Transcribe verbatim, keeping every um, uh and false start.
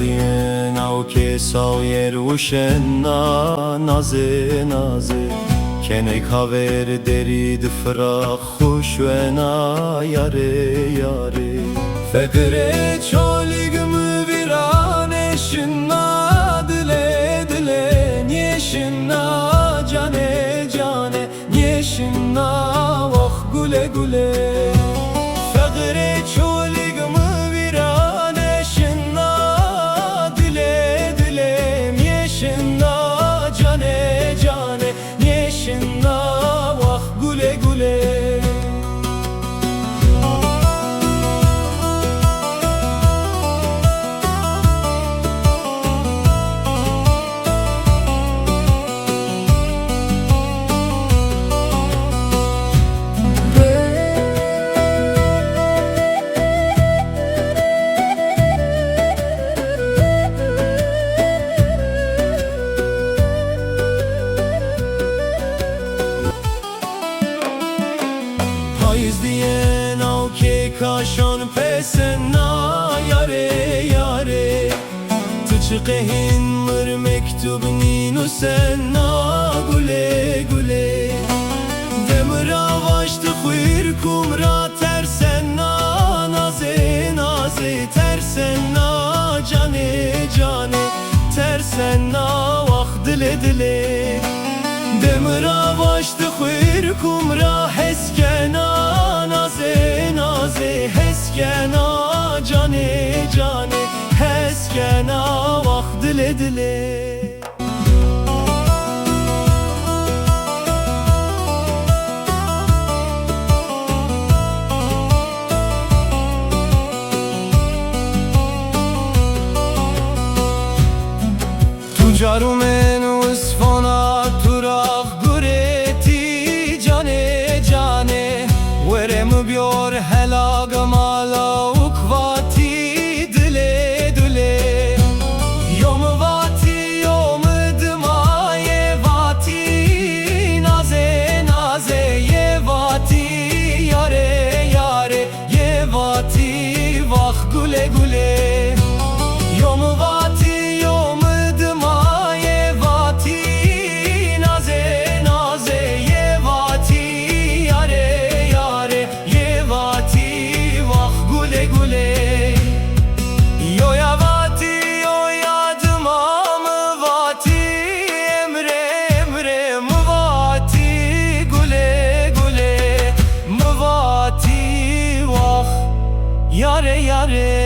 Naw ke saw yer wuşena, nazê, nazê. Kenê kaver derî di firaq xu şuena, yarê, yarê. Feqirê Çolîg mi vîra nêşina, dilê, dilê nêşina, canê, canê nêşina, wax gule, gule. Feqirê Çolîg mi vîra nêşina, dilê, dilê nêşina, canê, canê nêşina, wax gule, gule. Payîz dîye naw ke kaşan pesena, yarê, yarê. Ti çiqe hîn mi r mektub nînusena, gule, gule. De mi ra vaşt xwîr kum ra tersena, nazê, nazê tersena, canê, canê tersena, wax dilê, dilê. De mi ra vaşt xwîr kum ra hes kena, nazê, nazê hes kena, canê, canê hes kena, wax dilê, dilê. Tu carûmên wisvona, tu rax guretî, canê, canê. Were mi biyor hela gemala û k vatî, dilê, dilê. Yo mi vatî, yo mi dima yê vatî, nazê, nazê yê vatî, yarê, yarê yê vatî, wax gule, gule. Yo mi vatî, yo mi dima yê vatî, nazê, nazê yê vatî, yarê, yarê yê vatî, wax gule, gule. Yo ya vatî, yo ya dima mi vatî, emrê, emrê mi vatî, gule, gule mi vatî, wax yarê, yarê.